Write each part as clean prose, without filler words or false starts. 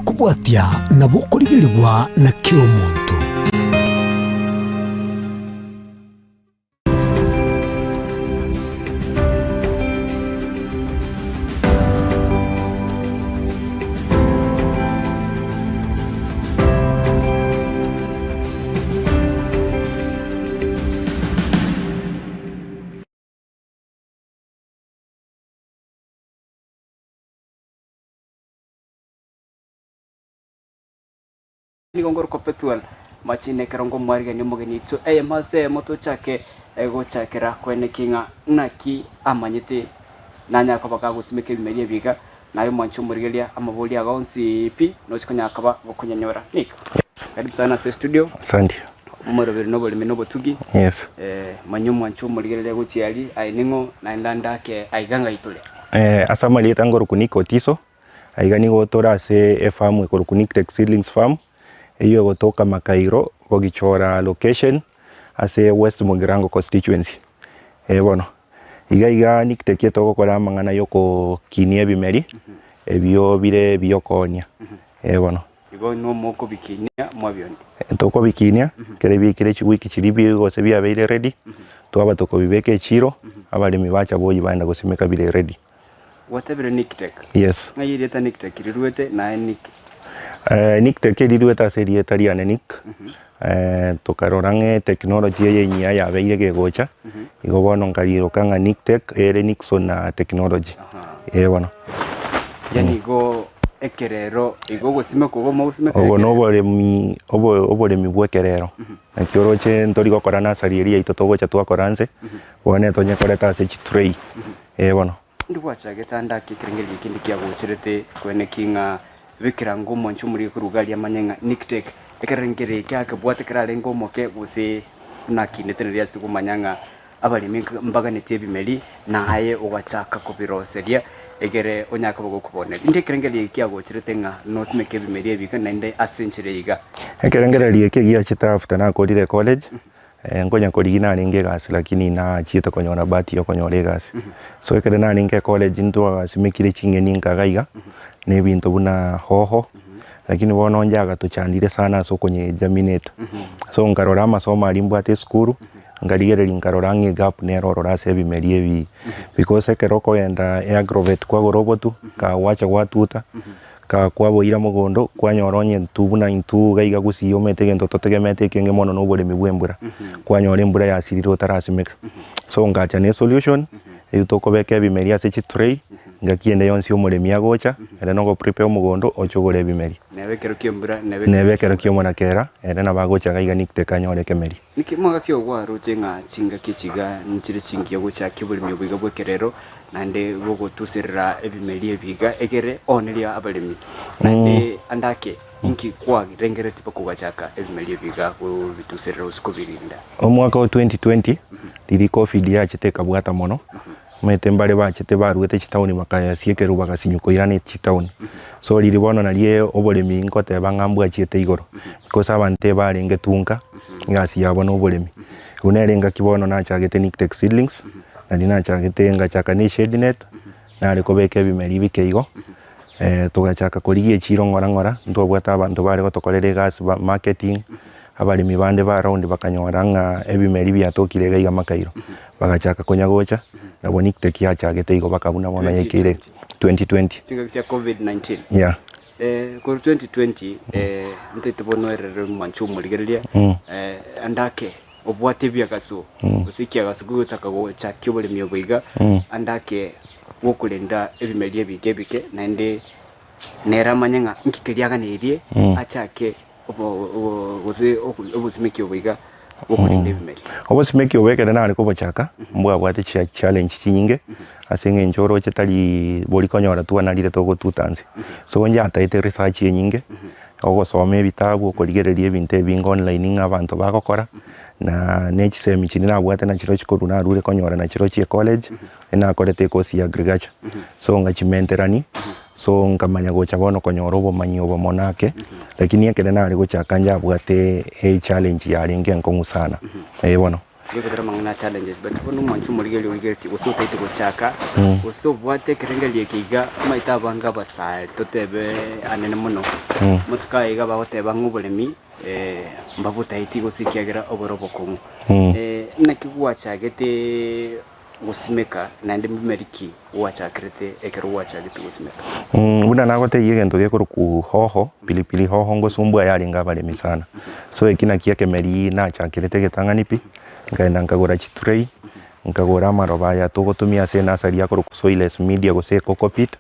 bikobwatia nabo okorigerigwa na kera omonto. Nigo ngorokwa Pethuel Machine ekero ngomwarigania omogeni oito eyemo ase eyemo tochake gochakera koenekia ng'a naki amanyete nanyare koba gagosimeka ebimeri ebi iga, naye omwanche omorigereria amaborio aga onsi pi nochi konyara koba gokonyanyora. Nick, karibu sana ase estudio. Asante. Omoroberi na oboremi na obotugi. Yes. Manya omwanche omorigereria gochia aria aye ning'o naende ande ake aiga ng'ai tore. Ase amarieta ngorokwa Nick Otiso, Aiga nigo tore ase efarm ekorokwa Nictec Seedlings Farm, eyio egotoka Makairo, Bogichora location, ase West Mugirango constituency. Eh bono, iga iga Nictec etogokora amang'ana ya okokinia ebimeri, ebio bire biokoonia, eh bono. Igo inwe mokobikinia mwabionia. Tokobikinia, ekero biikire chiwiki chiria bi gose biabeire ready, twaba tokobibeka echiro, abaremi bacha boyia baenda gosimeka bire ready. Gwatebire Nictec. Yes. Ng'ai erieta Nictec riruete naye Nick? Nictec eriruete ase erieta riane Nick, tokarora ng'a etechnology eye enyia yabeire gegocha, igo bono nkariroka ng'a Nictec ere Nixon na technology, eh bono. Yaani igo ekerero igo ogosimeka ogo mogosimeka Obo ekerero. noboremi obo oboremi bwa ekerero, naki oroche ntori gokora nursery eria yaito togocha twakora nse, bono etonyekorete ase chitray. Ee bono. Indi gwachagete ande ake ekerengererio kende kiagocherete koeneki ng'a bekera ng'a omwancho omorige korwa iga aria amanye ng'a Nictec ekerengererio eke akebwate ekero arenge omoke gose buna akinete nario ase komanya ng'a abaremi mbaganetie ebimeri na aye ogachaka kobiroseria egere onyare koba gokoboneria. Indi ekerengererio eke kiagocherete ng'a nosimeke ebimeri ebi iga naende ase enchera eye iga. Ekerengererio eke giachete after nakorire college. Nkonya korigia narenge egasi lakini nachiete konyora bahati ya okonyora egasi. So ekero narenge ecollege ntwagasimekire ching'eni nkaga iga, na ebinto buna hoho, lakini bono onye agatochandire sana ase okonyegerminate. So nkarora amasomo aria mbwate esukuru, nkarigereria nkarora ng'a egap nere ororo ase ebimeri ebi, because ekero okogenda eagrovet kwagora obotu, kagwacha gwatuta. Ka kwaboira mogondo, kwanyora onye intwe buna intwe iga iga gusii omanyete egento totegemete ekenge mono na oboremi bwa embura, kwanyora embura yasirire otarasimeka. So ngacha na esolution, eywo tokobeka ebimeri ase chitray, ngaki ende yonsi omoremi agocha, ere na ogoprepare omogondo, oche ogore ebimeri. Neba ekero kia embura, neba Neba ekero kia omorakera, ere nabo agocha iga iga nikteke anyore ekemeri. Naki omogaka ogo aroche ng'a chingaki echi iga nchire chingiya gochakia oboremi obo iga bw'ekerero, naende bogotuserera ebimeri ebi iga, egere oonerie abaremi. Naende ande ake, inki kwarengereretie mpaka ogachaka ebimeri ebi iga kobituserera gose kobirinda? Omwaka o 2020, riria covid yachete ekabwata mono, omanyete mbare bachete baruete chitaoni bakayasiekerwa bagasinywa koirana chitaoni. So riria bono nario oboremi nkoteba ng'a mbwachiete igoro, because abanto ebarenge tunka, egasi yabo na oboremi. Igo nere engaki bono nachagete Nictec seedlings, nario nachagete ngachaka na eshade net, nare kobeka ebimeri bike igo, togachaka korigia echiro ng'ora ng'ora, ntwabwate abanto bare gotokorera egasi ba marketing, abaremi bande ba around bakanyora ng'a ebimeri biatokire iga iga makairo, bagachaka konya gocha, nabo Nictec yachagete igo baka buna bono yaikeire 2020. Chingaki chia Covid-19. Yeah. Korwa 2020 ntaete bono erere omwancho omorigereria ande ake obwate ebiagaso gose ekiagaso kigochaka gochakia oboremi obo iga ande ake gokorenda ebimeri ebike ebike naende nere amanye ng'a inki keria aganeirie achake gose obosimeki obo iga bokorenda ebimeri. Obosimeki obo ekero nare kobochaka, mbwabwate chia challenge chinyinge, ase eng'encho oroche tari bori konyora twanarire togotuta nse. So njataete research enyinge, ogosoma ebitabu, okorigereria ebinto ebinge online ng'a abanto bagokora, na ne chisemi chiria nabwate nachirochio korwa narure konyora nachirochio ecollege, nakorete ecourse ya agriculture. So ngachimenterania. So nkamanya gocha bono konyora obomanyi obo mono ake, lakini ekere nare gochaka njabwate echallenge yarenge enkong'u sana, eh bono. Gekotera amang'ana a challenges but bono omwancho omorigereria origeretie gose otaete gochaka, gose obwate ekerengererio eke iga, omanyete abange abasae totebe anene mono, amatuko aya iga bagoteba ng'a oboremi mbabotaeti gose ekiagera obore obokong'u. Naki gwachagete gosimeka naende mbimeri ki gwachakerete ekero gwachagete gosimeka? Buna nagotebia egento gekorokwa hoho, pilipili hoho ngosumbua yarenge abaremi sana. So eki nakio ekemeri nachakerete egetang'ani pi, nkaenda nkagora chitray, nkagora amaroba aya togotumia ase enursery akorokwa soilless media gose cocopeat,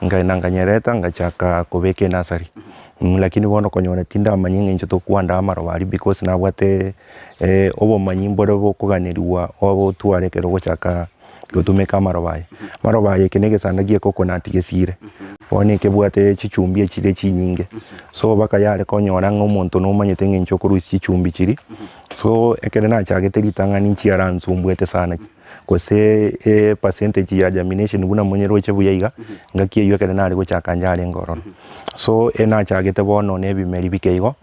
nkaenda nkanyereta ngachaka kobeka enursery. Lakini bono okonyora tindamanya eng'encho tokwanda amaroba aria because nabwate obomanyi mbore bokoganerigwa obotware ekero ogochaka gotumeka amaroba aya. Amaroba aya eke na egesanda gie coconut gesiire, bono ekebwate chichumbi echire chinyinge, so mpaka yare konyora ng'a omonto nomanyete eng'encho okorusia chichumbi chiria, so ekero nachagete ritang'ani nchiaransumbuete sana, gose epercentage ya germination buna monyeroche buya iga, ngaki eywo ekero nare gochaka yarenge ororo. So enachagete bono na ebimeri bike igo,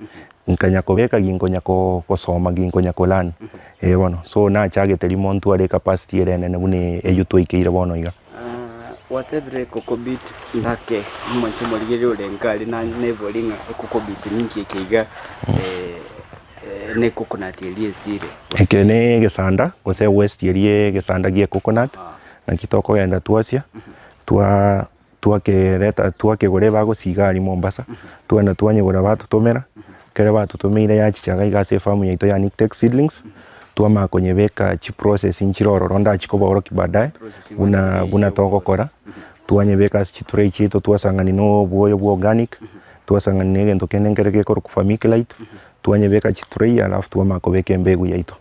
Nkanya kobeka ginkonya gosoma ginkonya ko learn eh bono. So nachagete rimo ntware ecapacity ere enene buna eywo twaikeire bono iga. Gwatebire kokobit ndake omonche omorigereria orenge aria na nebori ng'a ekokobit ninki eke iga ne coconut eria esire gose. Eke ne egesanda gose waste eria egesanda gie coconut, naki tokogenda twasia twa. Twakereta twakegora ebagosiga aria Mombasa, twagenda twanyegora batotomera, ekero batotomeire yachicha iga iga ase efamu yaito ya Nick Tech Seedlings, twamanya konyebeka chiprocess nchire ororo ndachi kobaorokia baadaye, buna buna togokora, twanyebeka ase chitray chiaito twasang'ania na obwoyo bwa organic, twasang'ania na egento kende nkere gekorokwa vermiculite, twanyebeka chitray alafu twamanya kobeka embegu yaito.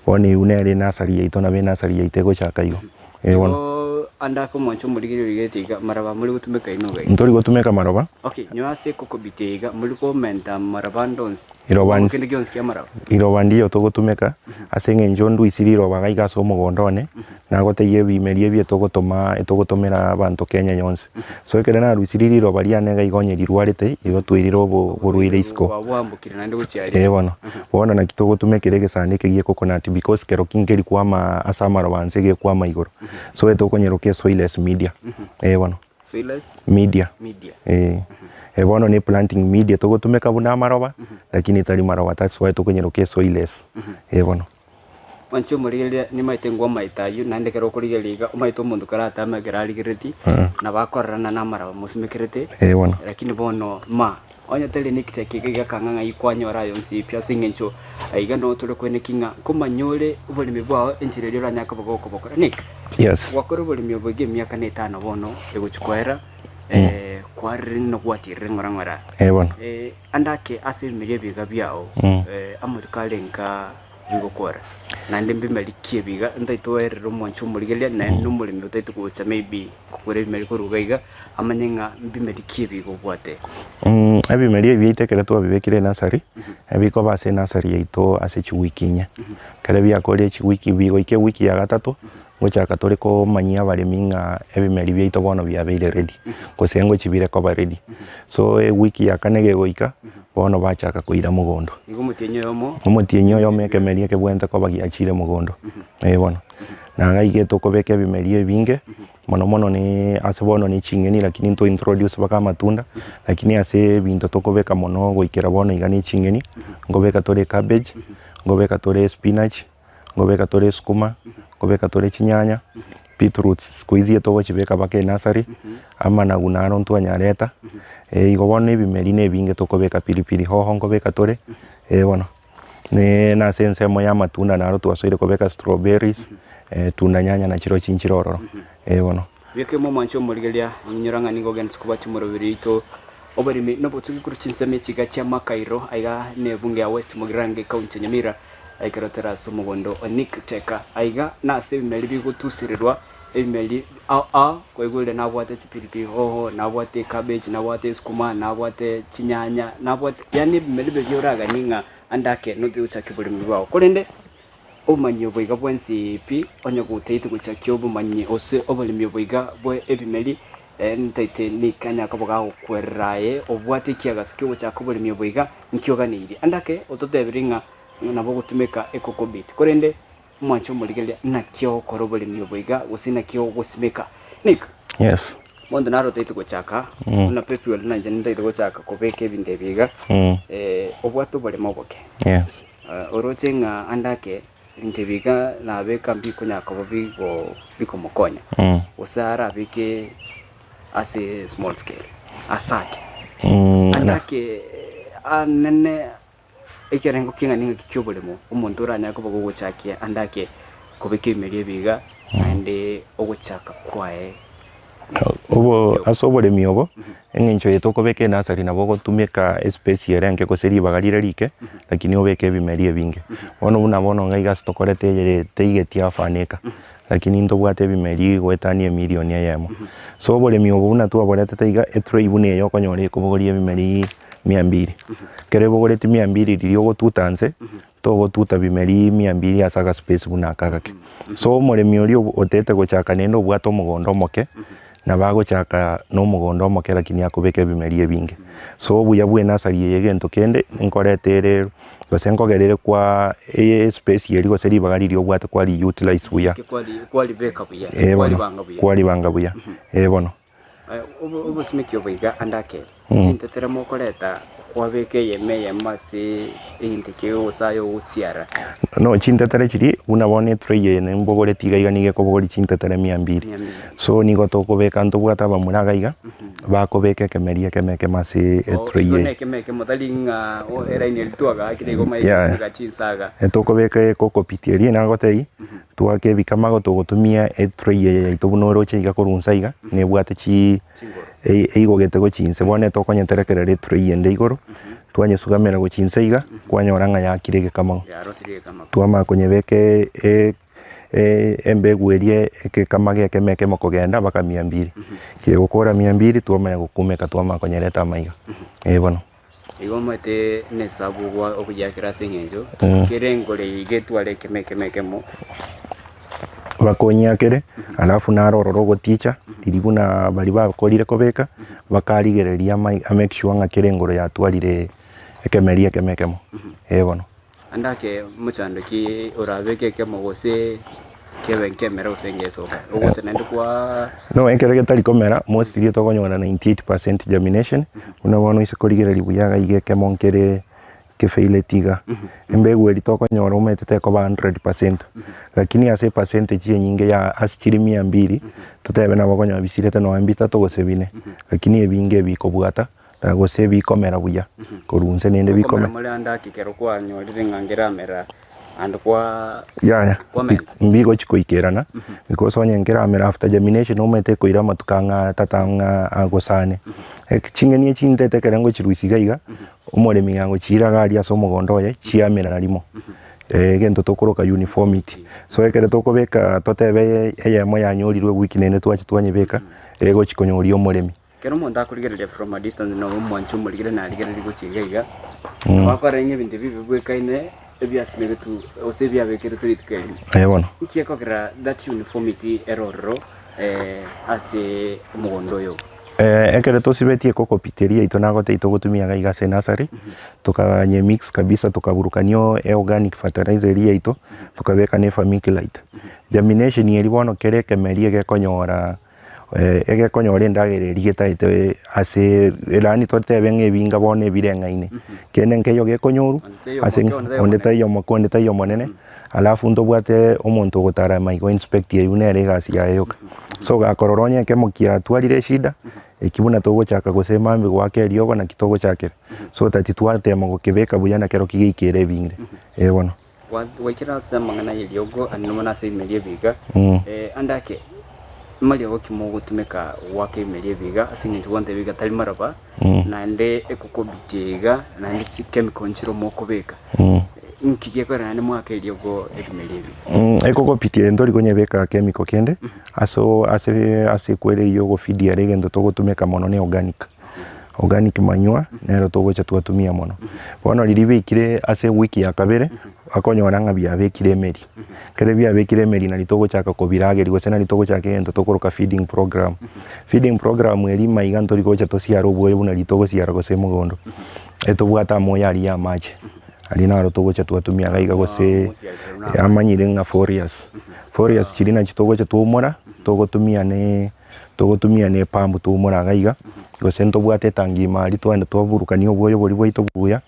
Bono eywo nere enursery yaito nabo enursery yaito egochaka igo. Eh bono. Igo ande ake omwancho omorigereria oigete iga, maraba more gotumeka inwe iga iga. Ntori gotumeka maroba. Okay, nyowe ase ekokobiti iga, more komenta maraba ande onsi, Riroba amo kende gionsi kia maraba. Riroba ndiyo togotumeka, ase eng'encho nduisi riroba iga iga ase omogondo one, nagotebia ebimeri ebi etogotoma etogotomera abanto Kenya yonsi. So ekero narusirie riroba riane iga iga onye rirwarete, igo twairire obo oborwaire isiko. Bwambokire naende gochia aria. Eh bono, bono naki togotumekera egesani eke gie coconut because kero ki nkeri kwama ase amaroba nse gekwama igoro. So etokonyeroka esoilless media, eh bono. Soilless Media, media. eh. Eh bono ne planting media togotumeka buna amaroba, lakini tari maroba that's why tokonyeroka esoilless, eh bono. Mwanche omorigereria nimaete ngwa amaete ayio, naende ekero okorigereria iga, omanyete omonto karatame ekero arigerereti, nabo akororana na amaraba mosimekerete, Eh bono. lakini bono ma, onye tari nectech iga iga akang'a ng'ai kwanyora aye onsi pi ase eng'encho aiga noo tore koeneki ng'a nkomanya ore oboremi bwao enchera eria oranyare koba gokobokora. Nick, Yes. gwakora oboremi obo iga emiaka na etano bono egochia koera, kwarire nogwatirire ng'ora ng'ora. Eh bono. Ande ake ase ebimeria ebiga biao, amatuko arenga bigokora, naende mbimeri ki ebiga ntaete oerere omwancho omorigereria, naende na omoremi otaete gocha maybe kogora ebimeri korwa iga iga, amanye ng'a mbimeri ki ebiga obwate. Ebimeri ebi biaito ekero twabibekire enursery, ebikoba ase enursery yaito ase chiwiki inye. Ekero biakorire chiwiki bigoika ewiki ya gatato, Ngochaka tore komanyia abaremi ng'a ebimeri biaito bono biabeire ready, gose ngochi bire koba ready. So ewiki ya kane gegoika, bono bachaka koira mogondo. Igo omotienyi oyomo. Omotienyi oyomo ekemeri ekebwenerete koba giachire mogondo, eh bono. Na iga iga tokobeka ebimeri ebinge, mono mono ne ase bono ne ching'eni lakini nto introduce mpaka amatunda, lakini ase ebinto tokobeka mono goikera bono iga ne ching'eni, nkobeka tore cabbage, nkobeka tore spinach. Nkobeka tore esukuma, nkobeka tore chinyanya, beetroots siku hizi etogochibeka mpaka enursery, amanagu naro ntwanyareta, igo bono ebimeri na ebinge tokobeka pilipili hoho nkobeka tore, eh bono. Na ase ensemo ya amatunda naro twasoire kobeka strawberries, tunda nyanya nachirochio nchire ororo, eh bono. Beka omwancho omorigereria, inyora ng'a nigo ogenderete kobwatia omoroberi oito oboremi na obotugi korwa chinsemo echiga chi'amakairo aiga nebunge ya West Mugirango ecounty ya Nyamira ekero tere ase omogondo o Nick Teka aiga nase ebimeri bigotusererwa ebimeri ao ao kwaigurire nabwate chipilipili hoho nabwate ecabbage nabwate esukuma nabwate chinyanya nabwate yaani ebimeri biria oraganie ng'a ande ake notige gochaka oboremi bwao korende Obomanyi obo iga bwensi pi, onye gotaete gochakia obomanyi gose oboremi obo iga bwe ebimeri, ntaete nikanya koba gagokwerera aye obwate ekiagaso kiogochaka oboremi obo iga, nkioganeirie. Ande ake ototeberie ng'a nabo ogotumeka ekokobit. Korende Omwanche omorigereria, naki ogokora oboremi obo iga, gose naki ogosimeka. Nick, Yes. monto naro otaete gochaka, buna Pethuel na inche ntaete gochaka kobeka ebinto ebi iga, obwate oboremo oboke. Yes. Oroche ng'a ande ake, ebinto ebi iga nabeka mbikonyara koba bigo bikomokonya, gose arabeke ase small scale, ase ake. Ande ake anene Ekerengo ki'eng'ana engaki ki'oboremo, omonto oranyare koba gogochakia ande ake kobeka ebimeria ebi iga, naende ogochaka kwaye Obo ase oboremi obo, eng'encho eye tokobeka enasari nabo ogotumeka espace ere enke gose ribaga rire rike, lakini obeke ebimeria ebinge. Bono buna bono iga iga ase tokorete eye teigeti half an acre, lakini ntobwate ebimeria goetania emilion eyemo. So oboremi obo buna twaboretete iga, etray buna eye okonyora ekobogoria ebimeria mia mbili. Ekero ebogoretie mia mbili riria ogotuta nse, togotuta bimeri mia mbili ase agaspace buna aka agake. So omoremi oria otete gochaka naende obwate omogondo omoke, nabo agochaka na omogondo omoke lakini akobeka ebimeri ebinge. So obuya bwa enasari eye egento kende, nkoreta ere gose nkogera ere kwa espace eria gose ribaga riria obwate kwari utilize buya. Kwaribeka buya, Eh bono, kwaribanga buya. kwaribanga buya, eh bono. Obosimeki obo iga ande ake, chintetera mokoreta kwabeka eyemo eyemo ase egento kegose aye ogosiara. No chintetere chiria buna bono etray eye nimbogoretie iga iga nigo ekobogoria chintetere mia mbiri. Mia mbiri. So nigo tokobeka ntobwate abamura iga iga, bakobeka ekemeri ekemo ekemo ase etray Igo eye. na ekemo ekemo tari ng'a eraini eria twagaakire igo omanye Yeah. gosimeka chinsaga. Tokobeka ekokopiti eria nagotebia, Twake ebikamago togotumia etray eye yaito buna oroche iga korwa inse iga, nebwate chi eigogete gochia inse, bono etokonyeterekerera etray ende igoro, twanyesugamera gochia inse iga, kwanyora ng'a yakire egekamago. Twamanya konyebeka embegu eria ekekamago ekemo ekemo kogenda mpaka mia mbiri. Kegokora mia mbiri twamanya gokumeka twamanya konyereta amaiga, eh bono. Igo omanyete nesabu ogoyiakera ase eng'encho kera engoro iga etware ekemo ekemo ekemo. Bakonyiakere, alafu naro ororo ogoticha, riria buna baria bakorire kobeka, bakarigereria ama amake sure ng'a kera engoro yatwarire ekemeri ekemo ekemo, eh bono. Ande ake mochando ki orabeke ekemo gose kebe nkemera gose ngesoka, ogocha naende kwaa. No ekero getari komera mostly tokonyora 98% germination, buna bono ase korigereria buya iga iga ekemo nkere kefaileti iga, embegu eria tokonyora omanyete tekoba 100%, lakini ase epercentage enyinge ya ase chiri mia mbiri, totebe nabo okonyora bisirete nonye bitato gose bine, lakini ebinge ebikobwata. Gose bikomera buya korwa inse naende Bikomera bikomera. more ande ake ekero kwanyorire ng'a ngeramera and kwa Yaya, kwamenta. mbigochi koikerana, because onye nkeramera after germination omanyete ekoira amatuko ang'e atato ang'e agosane. Ching'eni echi nintete ekero ngochirusia iga iga, omoremi gagochiira iga aria ase omogondo oye, chiamera na rimo. Egento tokoroka uniformity. So ekero tokobeka totebe eyemo yanyorirwe ewiki naende twacha twanyebeka, egochi konyoria omoremi. Ekero omonto akorigereria from a distance na omwanche omorigere narigereria gochia iga iga, nabo akorora ng'a ebinto ebi bibwekaine ebiasimegetwe gose ebiabekeretwe rituko erimo. Aye bono. Nki gekogera that uniformity ere ororo ase omogondo oyo? Ekero tosibetie cocopeat eria yaito nagotebia togotumia iga iga ase enursery, tokanye mix kabisa tokaburukania eorganic fertilizer eria yaito, tokabeka na efamiclite. Germination eria bono kera ekemeri egekonyora. Egekonyora endagera eria getaete ase yaani totebe ng'a ebinga bono ebireng'aine, kende nkeiyo gekonyorwa ase onde taiyo omoke onde taiyo omonene, alafu ntobwate omonto ogotara amaiga o inspect eywo nere egasi yaye yoka. So gakorora onye ekemo kiatwarire eshida, ekio buna togochaka gose mambia goaka eriogo naki togochakera, so that twatema gokebeka buya nakerokio geikere ebinge, eh bono. Gwaikire ase amang'ana y'eriogo, aye nonya nase ebimeria ebiga, ande ake mariogo ki mogotumeka goaka ebimeria ebiga ase eng'encho gwanto ebiga tari maraba, naende ekokobitia iga, naende chichemical nchire mokobeka, inki gekogera naende moake eriogo ebimeria ebiga? Ekokobitia eye ntori konyebeka chemical kende, aso ase ase ekwere eywo yogofidia ere egento togotumeka mono ne organic. Organic manure nero togocha twatumia mono. Bono riria biikire ase ewiki ya kabere, okonyora ng'a biabekire emeri. Ekero biabekire emeri nari togochaka kobirageria gose nari togochaka egento tokoroka feeding program. Feeding program eria maiga ntori gocha tosiare obwoyo buna riria togosiara gose mogondo, etobwate amoyo aria ya amache. Aria naro togocha twatumia iga iga gose amanyire ng'a foliars. Foliars chiria nachio togocha twaumora, togotumia ne togotumia ne epump twaumora iga iga, gose ntobwate etangi ime aria twagenda twaburukania obwoyo boria bwaito buya,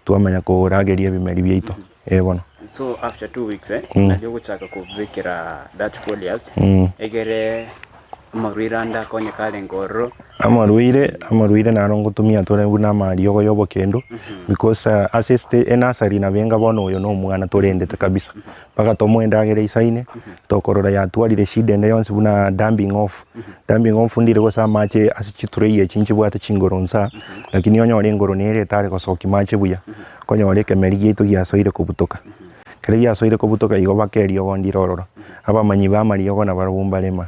twamanya korageria ebimeri biaito, eh bono. So after 2 weeks nario ogochaka kobekera that foliars egere amarwaire ande akonye karenge ororo. Amarwaire, amarwaire naro ngotumia tore buna amariogo ya obokendu, because ase este enursery nabo enga bono oyo na omwana torendete kabisa, mpaka tomoe endagera eisaine, tokorora yatwarire shida ende yonsi buna dumping off, dumping off ndire gose amache ase chitray echi nchibwate chingoro nsa, lakini onyore engoro nere etare gosokia mache buya, okonyora ekemeri giaito giasoire kobutoka. Ekero giasoire kobutoka igo baka eriogo ndire ororo, abamanyi ba amariogo nabarobwo mbarema.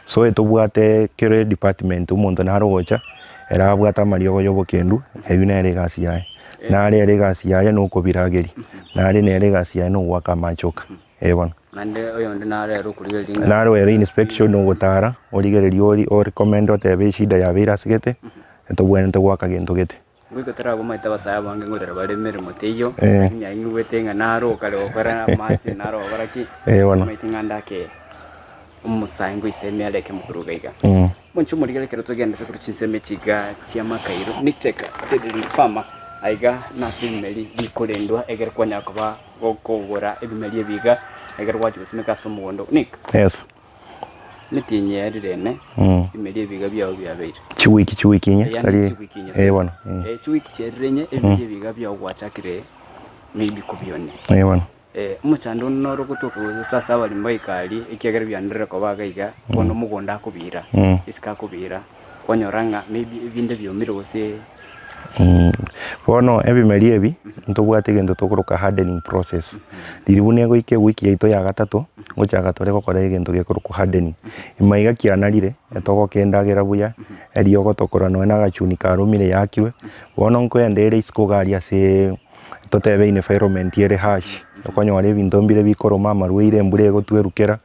So etobwate kera edepartment omonto nare ogocha, ere abwate amariogo ya obokendu, eywo nere egasi yaye. Nare ere egasi yaye na okobirageria, nare nere egasi yaye na ogoaka amache oka, eh bono. Naende oyonde nare ere okorigereria ng'a Naro ere inspection ogotara, origereria ori orecommend otebe eshida yabeire ase gete, etobwenerete goaka gento gete. Goika torabomaete abasae abange ngorera bare emeremo teiyo, lakini aye ng'igwete ng'a naro okare gokora amache, naro gokora ki, Eh, bono. omanyete ng'a ndake omosae ngoisemia areke mokoruga iga. Monche omorigere ekero togendete korwa chinsemo echi iga chi'amakairo, Nitek Seedling Farm, aiga nase ebimeri bikorendwa egere kwanyara koba gokogora ebimeri ebi iga, egere gwachia gosimeka ase omogondo. Nick. Yes. Emetienyi yaerire ene, ebimeria ebiga biao biabeire. Chiwiki chiwiki inye, Yaani tari chiwiki inye, eh sorry. bono. Eh, chiwiki chiaerire inye, ebimeria ebiga biao gwachakire maybe kobionia. Eh bono. Eh, omochando onde noro ogotoka gose ase abaremi baika aria, ekiagera bianderire koba iga iga, bono omogondo akobiira, isiko akobiira, kwanyora ng'a maybe ebinde biomire gose. Bono ebimeri ebi, ntobwate egento tokoroka hardening process. Riria buna egoika ewiki yaito ya gatato, ngochaka tore gokora egento gekorokwa hardening. Nyuma iga kianarire, etogoka endagera buya, eriogo tokora nonye na agachuni karomire yaakirwe, bono nkoenda ere isiko iga aria aseee totebe environment ere harsh, okonyora ebinto mbire bikoroma, amarwaire, embura egotwerukera,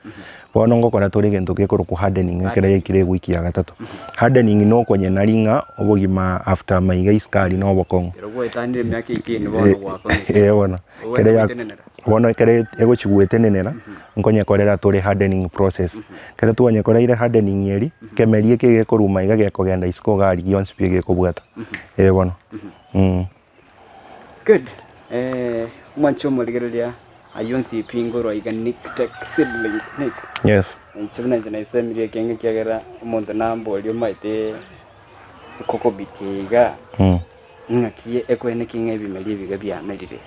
bono ngokora tore egento gekorokwa hardening ekero yaikire ewiki ya gatato. Hardening na okonyenaria ng'a obogima after maiga isiko aria na obokong'u. Ekero gwaetanire emiaka eighteen bono gwakong'ete. Eh bono, Ogende ekero ya gotenenera. bono ekero egochi gwetenenera, nkonyekorera tore hardening process. Ekero twanyekoreire hardening eria, ekemeri eke gekoruma iga gekogenda isiko iga aria gionsi pi gekobwata, eh bono. Good. Eh, omwanchi omorigereria ayio onsi pi ngorwa iga Nick Tech Seedlings. Nick. Yes. Inche buna inche naisemirie ekenge ekiagera omonto namborie omaete ekokobitia iga ng'aki ekoeneki ng'a ebimeri ebi iga biamerire.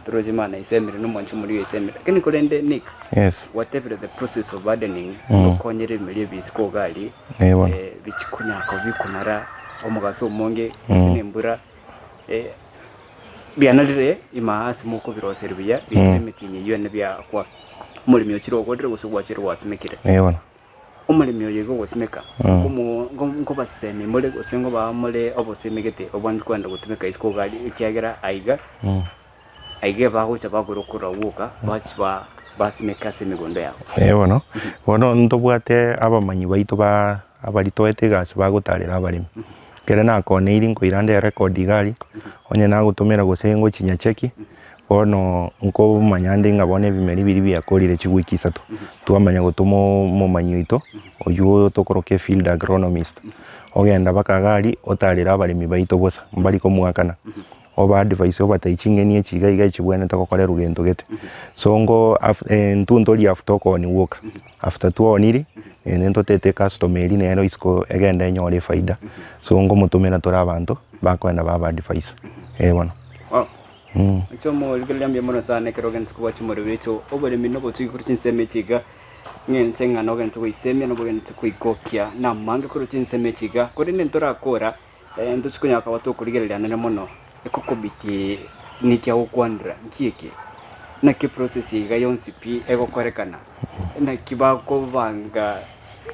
Toroche mana naisemire na omwanchi omorigia oisemire. Lakini korende Nick, Yes. whatever the process of hardening, ngokonyere ebimeri ebi isiko iga aria, Eh, bono. bichi konya koba bikonara omogaso omonge gose na embura, bianarire ime aa ase mokobiroseria buya, biikire emetienyi eyio ene biakwa. Omoremi ochire ogorire gose gwachire gwasimekire. Eh, bono. Omoremi oyo iga ogosimeka, nkomo nkobasemia more gose nkobaa more obosemegete obwanchete kogenda gotumeka isiko iga aria ekiagera aiga, aiga ebagocha bagora okorora gwoka, bachia ba basimeka ase emegondo yabo. Eh bono, bono ntobwate abamanyi baito ba abaria toete egasi bagotarera abaremi. Ekere nakoneiri nkoira nde erecord iga aria, onye nagotomera gose ngochinyacheki, bono nkomanya nde ng'a bono ebimeri biria biakorire chiwiki isato, twamanya gotoma omomanyi oito, oywo tokoroka efield agronomist, ogenda mpaka iga aria, otarera abaremi baito bosa, mbari komoakana, oba advise obatebie ching'eni echi iga iga echibwenerete gokorerwa gento gete. So nko intwe ntori after okoonia gwoka, after twaonirie, naende ntotete ecustomer eria nero isiko egende enyore efaida, so nkomotomera tore abanto, bakoenda baba advise, eh bono. Wow. Inche omorigereria mbuya mono sana ekero ogenderete kobwatia omorero oito oboremi na obotugi korwa chinsemo echi iga, ng'enche ng'a nogenderete goisemia na obogenderete koigokia na amange korwa chinsemo echi iga, korende ntorakora ntochi konyara koba tokorigereria anene mono, ekokobiti niki agokwanera, nki eke? Naki eprocess iga yonsi pi egokorekana? Naki bakobanga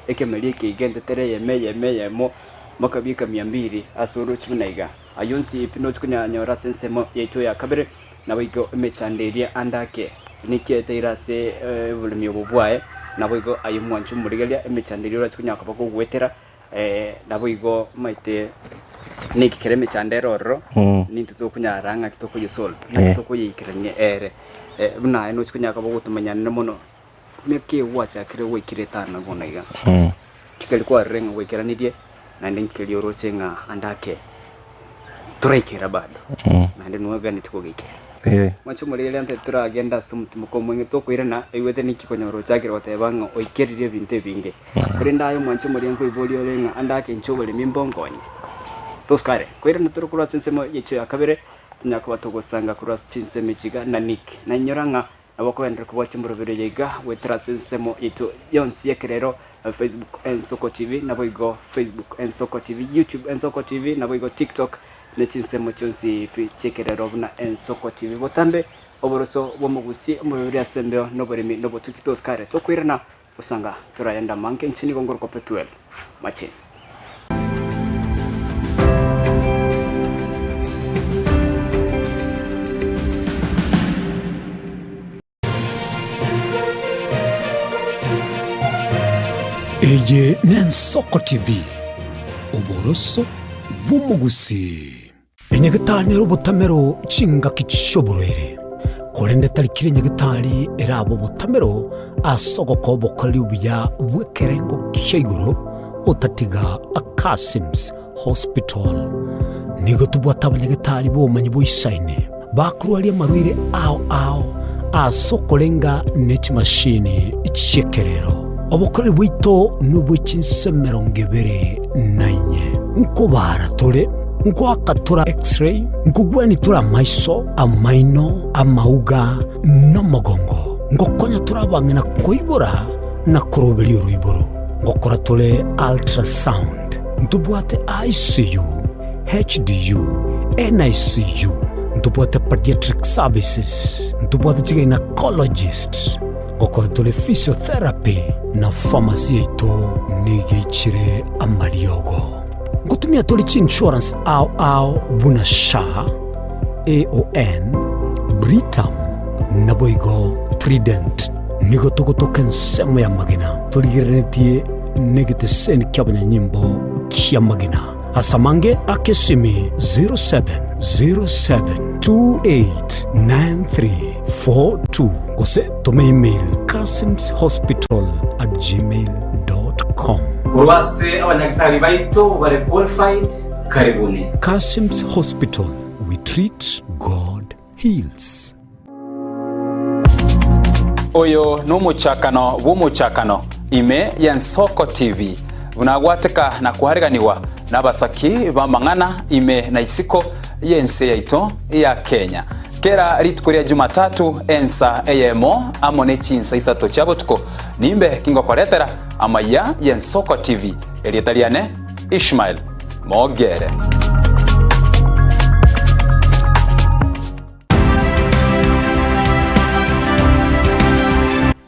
ekemeri eke iga entetere eyemo eyemo eyemo mpaka bieka mia mbili ase oroche buna iga? Ayio onsi pi nochi konyanyora ase ensemo yaito ya kabere, naboigo emechando eria ande ake niki eteire ase oboremi obo bwaye, naboigo aye omwanchi omorigereria emechando eria orache konyara koba kogoetera, naboigo omanyete. Niki kere emechando ere ororo, Mm. nintwe tokonyara ng'aki tokoyesolve, ng'aki Eh. tokoyeikerania ere. Buna aye nochi konyara koba ogotomanyana mono, naki gwachakire gwaikire etano bono iga. Mm. Keri kwarorire ng'a gwaikeranirie, naende nkeri oroche ng'a ande ake toraikera bado, Mm. naende noganeti kogeikera. Eh. Mwanche omorigereria nte toragende ase omotimoko omweng'e tokoirana, oigwete ninki konyora ochakire goteba ng'a oikeririe ebinto ebinge. Korende aye omwanche omoria nkoiboria ore ng'a ande ake inche oboremi mbonkonye. Tosikare, koirana tore korwa ase ensemo yaito ya kabere, tonya koba togosanga korwa ase chinsemo echi iga na Nick. Nainyora ng'a nabo okogenderera kobwatia omoroberi oyo iga goetera ase ensemo yaito yonsi y'ekerero, Facebook Ensoko TV, naboigo Facebook Ensoko TV, YouTube Ensoko TV, naboigo TikTok, ne chinsemo chionsi pi chi'ekerero buna Ensoko TV. Botambe oboroso bw'omogusi, omoroberi ase embeo, noboremi, nobotuki tosikare tokoirana Gosanga torayende amange, inche nigo ngorokwa Petuel Macheni. Eye n'Ensoko TV, oboroso bw'omogusii. Enyagetari nere obotamero chingaki chi'oborwaire, korende tari kera enyagetari erabe obotamero ase ogokoa obokoreri obuya bw'ekerengo kia igoro otatiga Akasim's Hospital. Nigo tobwate abanyagetari b'obomanyi boisaine bakorwaria amarwaire ao ao ase okorenga ne chimashini chi'ekerero. Obokoreri bwaito nobwe chinse emerongo ebere na inye. Nkobaara tore, nkoaka tore X-ray, nkogwenia tore amaiso, amaino, amauga, na omogongo. Ngokonya tore abang'ina koibora na koroberia oroiboro. Ngokora tore ultrasound. Ntobwate ICU, HDU, NICU. Ntobwate pediatric services. Ntobwate chigynecologist. Gokora tore physiotherapy na pharmacy yaito nigo eichire amariogo. Ngotumia tore chiinsurance ao ao buna SHA, AON, Britam naboigo Trident. Nigo togotoka ensemo ya magena torigereretie negeteseni ki'abanyanyimbo ki'amagena. Ase amange aka esimi 0707289342 gose toma email kasimshospital@gmail.com. Korwa ase abanyagitari baito bare qualified, karibuni. Kasim's Hospital, we treat, God heals. Oyo nomochakano bw'omochakano ime y'Ensoko TV, buna agwateka na koareganigwa nabasaki b'amang'ana ime na isiko y'ense yaito ya Kenya. Kera rituko ria Jumatatu ensa eyemo amo ne chinsa isato chia botuko nimbe kingokoretera amaiya y'Ensoko TV. Erieta riane Ishmael Mogere.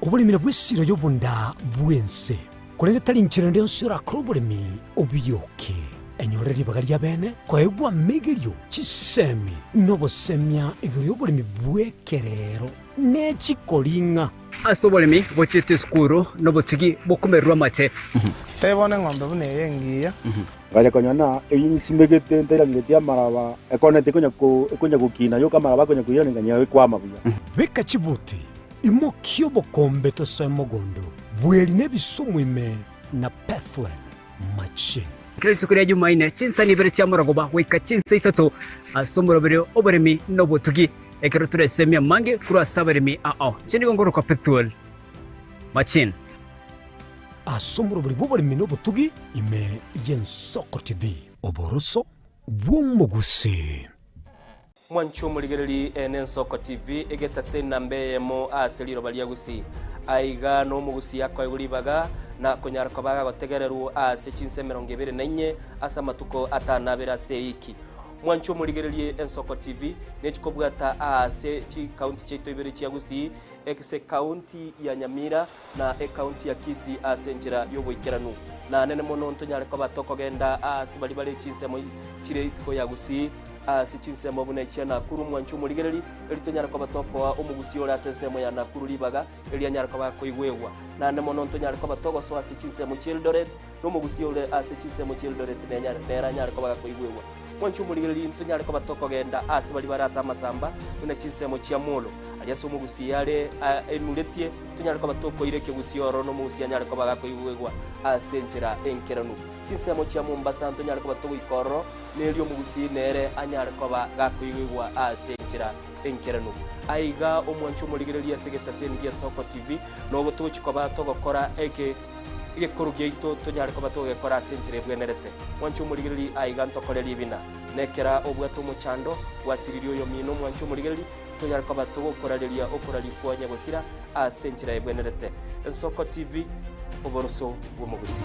Oboremi nabwo esiro y'obonda bw'ense, korende tari inchera ende yonsi orakore oboremi obioke. Enyore ribaga ri'abeene koegwa amegerio, chisemi, na obosemia igoro y'oboremi bw'ekerero ne chikoring'a. Ase oboremi bochiete esukuru nobotugi bokomererwa amache. Tebia bono eng'ombe buna eye engiya. Ngacha konyora na eyio nsimegete ntairangeretie amaraba, ekoneti ekonya ko ekonya gokina yoka amaraba akonya koirana nganyora ekwama buya. Beka chibuti, imokia obokombe tosoe mogondo, bweri na ebisumu ime na Pethuel machine. Kera rituko ria Jumaine, chinsani ibere chia morogoba goika chinsa isato ase omoroberio oboremi na obotugi, ekero toresemie amange korwa ase abaremi ao. Inche nigo ngorokwa Pethuel Machine. Ase omorobori bw'oboremi na obotugi ime y'Ensoko TV. Oboroso bw'omogusii. Mwanche omorigereri ene Ensoko TV egetase enamba eyemo ase riroba ria Gusii. Aiga nomogusii akoegwa ribaga na konyara koba agagotegererwa ase chinsa 24 ase amatuko atanabere ase eiki. Mwanche omorigererie Ensoko TV nechikobwata ase chikaunti chiaito ibere chia Gusii ase ekaunti ya Nyamira na ekaunti ya Kisii ase enchera y'oboikeranu. Na nene mono ntonyare koba tokogenda aase baria bare chinsemo chire isiko ya Gusii, ase chinsemo buna echia Nakuru, mwanche omorigereri, erio tonyare koba tokoa omogusii ore ase ensemo ya Nakuru ribaga, erio anyare koba akoigwegwa. Naende mono ntonyare koba togosoa ase chinsemo chi'Eldoret, na omogusii ore ase chinsemo chi'Eldoret nere anyare koba gakoigwegwa. Mwanche omorigereria ntonyare koba tokogenda ase baria bare ase amasamba buna chinsemo chia molo, aria ase omogusii are enuretie, tonyare koba tokoira ekegusii ororo na omogusii anyare koba gakoigwegwa ase enchera enkeranu. Chinsemo chia Mombasa ntonyare koba togoika ororo, na erio omogusii nere anyare koba gakoigwegwa ase enchera enkeranu. Aiga omwanche omorigereria ase egetaseni gia Soko TV, nogo togochia koba togokora eke egekoro giaito tonyare koba togekora ase enchera ebwenerete. Mwanche omorigereria aiga ntokore ribina, na ekera obwate omochando gwasiririe oyomino omwanche omorigereria, tonyare koba togokorareria okoraria kwa nyagosira ase enchera ebwenerete. Ensoko TV, oboroso bw'omogusii.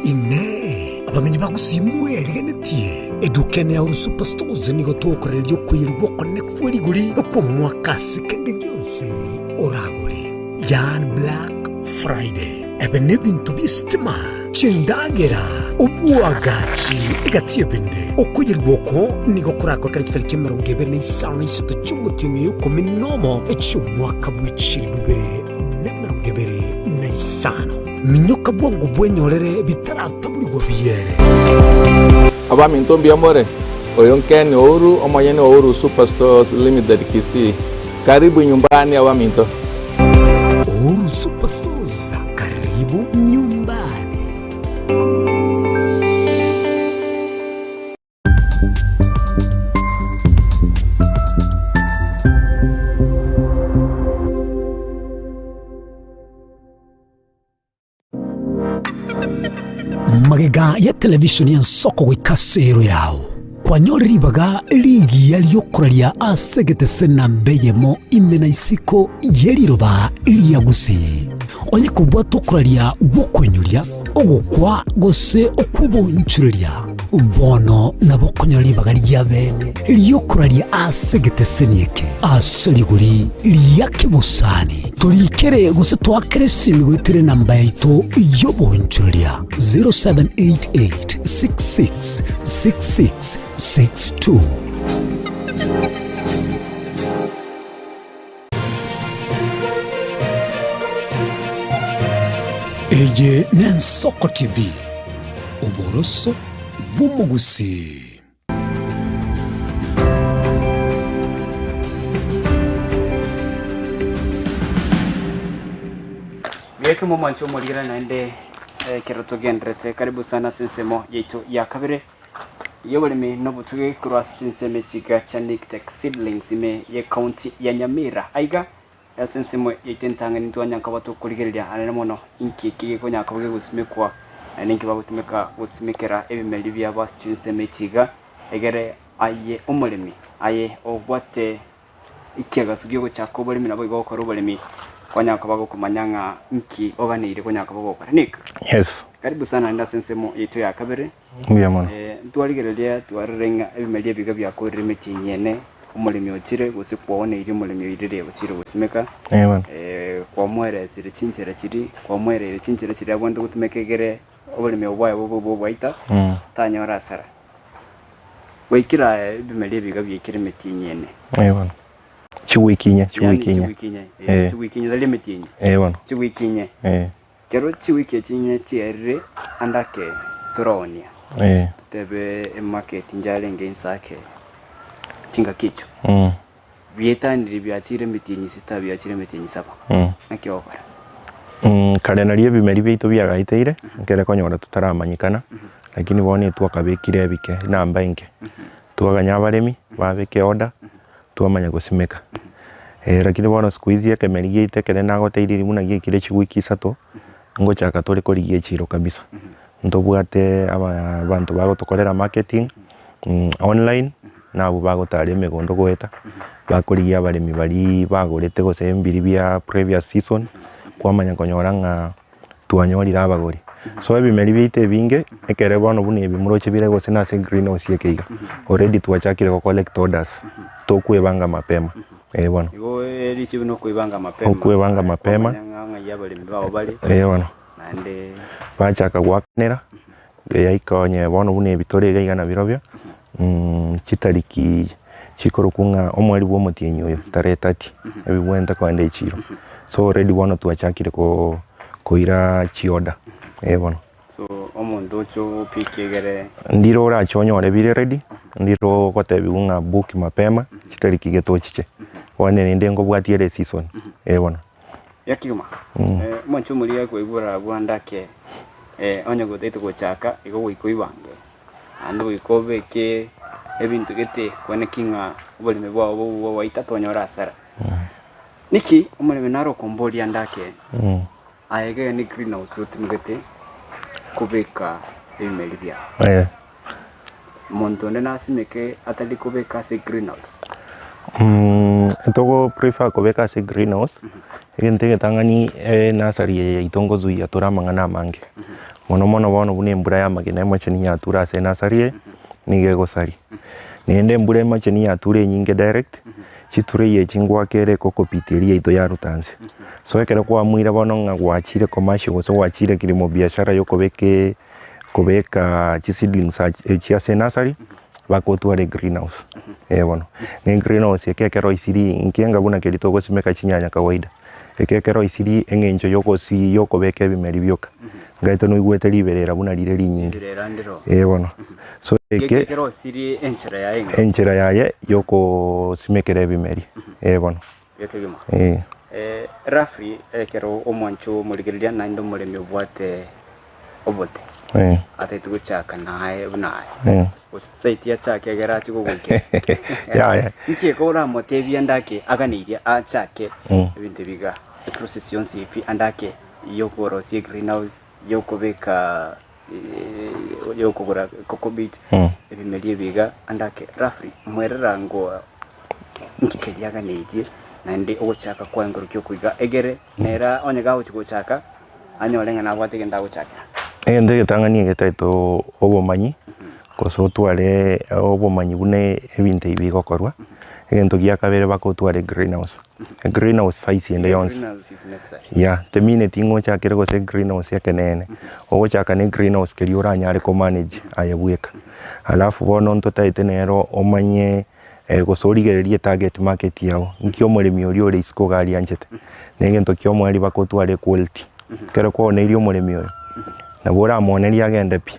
Inee! Abamenyi ba Gusii mwerigenetie? Eduka ene ya Uru Super Stores nigo togokorereria okoyerigwa okonene kwe rigori kw'omwaka ase kende gionsi oragore. Yaani Black Friday. Ebe nebinto bi'esitima, chindagera, oboagachi, egati y'ebinde. Okoyerigwa oko nigo korakorekane chitariki 23 chi'omotienyi oyo ikomi nomo chi'omwaka bwe chilifu bibere na 25. Minyoka bwango bwenyorere bitarataburigwa biere. Abaminto mbuya more? Oyo Ken Ouru, omonyene o Ouru Super Stores Limited Kisii. Karibu nyumbani abaminto. Ouru Super Stores, karibu nyumbani. Magega ya televisheni y'ensoko goika ase ero yao, kwanyore ribaga rigiya ri'okoraria ase egetese namba eyemo ime na isiko ye riroba ria Gusii. Onye kobwate okoraria gw'okoinyoria, ogokwa gose okw'obonchoreria, bono nabo okonyora ribaga ria bene ri'okoraria ase egeteseni eke ase rigori ria kebosani. Torikere gose toakere esimi goetera enamba yaito y'obonchoreria 0788 66 66 62. Eye n'Ensoko TV, oboroso bw'omogusii. Mbuya momwanche omorigera naende ekero togenderete karibu sana ase ensemo yaito ya kabere y'oboremi na obotugi korwa ase chinsemo echiga chia Nictec Seedlings ime ye county ya Nyamira. Aiga ase ensemo yaito entang'ani ntwanya koba tokorigereria anene mono inki eki gekonya koba kegosimekwa naende inki bagotumeka gosimekera ebimeri biabo ase chinsemo echiga egere aye omoremi aye obwate ekiagaso giogochaka oboremi naboigo gokora oboremi kwanya koba gokomanya ng'a inki oganeire konya koba gokora. Nick, Yes. karibu sana naende ase ensemo yaito ya kabere. Mbuya mono. Ntwarigereria twarore ng'a ebimeri ebiga biakorire emetienyi ene, omoremi ochire gose kwaoneirie omoremi oirire ochire gosimeka, Eh bono. kwamoeresire chinchera chiria, kwamoereire chinchera chiria abwenerete gotumeka egere oboremi obo bwaye bobe obo bwaita, tanyora hasara. Goikera aye ebimeri ebiga biaikire emetienyi ene. Eh bono. Chiwiki inye, Yaani chiwiki inye. chiwiki inye, eh, chiwiki inye tari emetienyi, Eh bono. chiwiki inye. Eh. Ekero chiwiki echi inye chiaerire, ande ake toraoonia, totebe emarket njarenge inse ake chingaki echio, bietanire biachire emetienyi sita, biachire emetienyi saba, naki ogokora? Kare nario ebimeri biaito biagaiteire, ekere konyora totaramanyekana, lakini bono etwakabekire ebike, enamba enke, twaganya abaremi babeke order, twamanya gosimeka. Lakini bono siku hizi ekemeri giaito ekere nagotebirie buna giaikire chiwiki isato, ngochaka tore korigia echiro kabisa. Ntobwate aba abanto bagotokorera marketing, online, na abwo bagotara emegondo goeta, bakorigia abaremi baria bagorete gose mbiri bia previous season, kwamanya konyora ng'a twanyorire abagori. So ebimeri biaito ebinge, ekere bono buna ebi moroche bire gose nase green house eke iga, already twachakire go collect orders, tokwebanga mapema, eh bono. Igo richibu nokoibanga mapema. Okwebanga mapema. Kwamanya ng'a ng'ai abaremi bao bare. Eh bono. Naende. Bachaka goakanera, yaika onye bono buna ebi tore iga iga nabirobio, chitariki chikorokwa ng'a omweri bwa omotienyi oyo tarehe 30, ebibwenerete kogenda echiro. So already bono twachakire ko koira chiorder, eh bono. So. Omonto oche opikie egere. Ndire orache onyore bire ready, ndire ogotebiwa ng'a book mapema, chitariki gete ochiche. Bono rende nkobwatia ere eseason, eh bono. Yakigima, omonche omoria akoigwera abwo ande ake, onye gotagete gochaka igo goika oibange, naende goika obeke ebinto gete kwane ki ng'a oboremi bwao bobe bwaita tonyore hasara. Niki omoremi naro okomboria ande ake, aye iga ne greenhouse otimogete kobeka ebimeri biao. Omonto onde nasimeke atari kobeka ase greenhouse? Togo prefer kobeka ase greenhouse, egento egetang'ani enursery eye yaito ngozuia tore amang'ana amange. Mono mono bono buna embura ya amagena emacheni yature ase enursery eye, nigo egosaria. Naende embura emacheni yature enyinge direct, chitray echi ngoaka ere ecocopeat eria yaito yaruta nse. So ekero kwamuire bono ng'a gwachire commercial gose gwachire kilimo biashara yokobeka kobeka chiseedlings echi ase enursery, bagotwara egreenhouse, eh bono. Na egreenhouse eke ekero oisirie nkienga buna keria togosimeka chinyanya kawaida, eke ekero oisirie eng'encho yogosi yokobeka ebimeri bioka, ngaete noigwete riberera buna rire rinyinge, Riberera ndiro. eh bono. So Eke eke ekero osirie enchera yaye engiya. enchera yaye yokosimekera ebimeri, eh bono. Gekegima. Eh. Roughly ekero omwancho omorigereria naende omoremi obwate obote Eh. atagete gochaka naye buna aye Eh. gose tataeti achake egere ache gogoikera Yaya. nki eke oramotebie ande ake aganeirie achake Mm. ebinto ebi iga eprocess yonsi pi ande ake yokorosia egreenhouse yokobeka yokogora cocopeat Mm. ebimeri ebi iga ande ake roughly mwerera ngo Inki keria aganeirie, naende ogochaka kwaye nkorokio okoiga, egere nere onye gagochia gochaka, anyore ng'a nabwate egento agochakera. Egento egetang'ani egetaete obomanyi, gose otware obomanyi buna ebinto ebi bigokorwa, egento gia kabere mpaka otware greenhouse, greenhouse size ende yonsi. Greenhouse is necessary. Yeah, temineti ng'a ochakere gose greenhouse ekeneene, ogochaka na egreenhouse keria oranyare komanage aye bweka. Alafu bono ntotaete nero omanye. Gose origererie etarget market yao, nki omoremi oria ore isiko iga arianchete, na egento kia omoerio mpaka otware equality. Ekero kwaoneirie omoremi oyo, nabo oramonerie agende pi,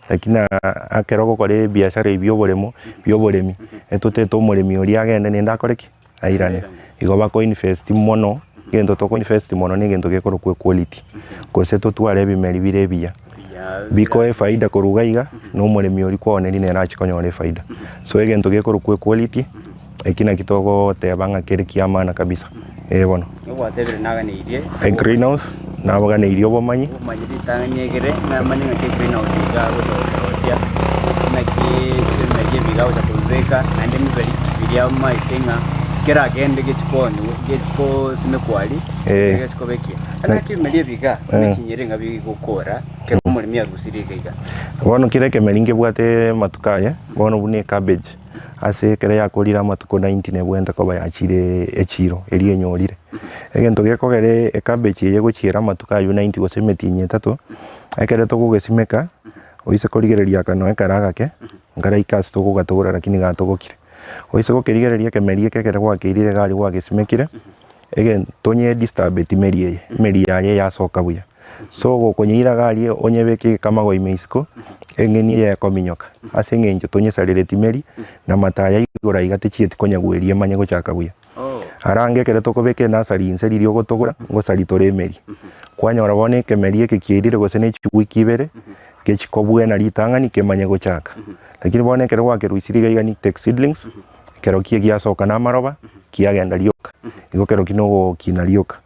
lakini ekero ogokora ebiashara ebi bia oboremo, bia oboremi, etotete omoremi oria agende naende akore ki? Airane. Igo bako invest mono, egento toko invest mono na egento gekorokwa equality, gose totware ebimeri bire ebiya. Bikoe efaida korwa iga iga, na omoremi oria kwaoneria nere ache konyora efaida. So egento gekorokwa equality, eki naki togoteba ng'a kere kia maana kabisa, eh bono. Nigo gwatebire naganeirie Egreenhouse, nabaganeirie obomanyi. Obomanyi ritang'ani egere namanye ng'aki egreenhouse iga agocha gokerosia, naki chimeria ebi iga agocha kobibeka, naende miberi ki biria amaete ng'a keragende gechi kooniwa gechi kosimekwa aria, Eh. gechi koba ekiya. Naki ebimeria ebi iga, nekinyere ng'a bigokora kero omoremi arusirie iga iga. Bono kera ekemeri nkebwate amatuko aye, bono buna ecabbage, ase ekero yakorire amatuko ninety nebwenerete koba yachire echiro eria enyorire. Egento gekogera ecabbage eye egochiera amatuko aywo ninety gose emetienyi etato, ekero togogesimeka, oise korigereria aka noe kare agake, nkaraika ase togogatogora lakini gatogokire. Oise gokerigereria ekemeri eke ekero gwakeirire iga aria gwagesimekire, egento onyedisturbeti emeri eye, emeri yaye yasoka buya. So gokonyeira iga aria onyebeke egekamago ime isiko, eng'eni eye ekominyoka ase eng'encho tonyesarereti meri, na amato aya igoro aiga techieti konyagweria emanye gochaka buya. Ara ange ekero tokobeka enasari inse riria ogotogora, ngosari tore emeri. Kwanyora bono ekemeri eke kiairire gose ne chiwiki ibere, gechikobwena ritang'ani kemanye gochaka. Lakini bono ekero gwakerusirie iga iga Nictec seedlings, ekero kie giasoka na amaroba, kiagenda rioka, igo kero ki nogokina rioka.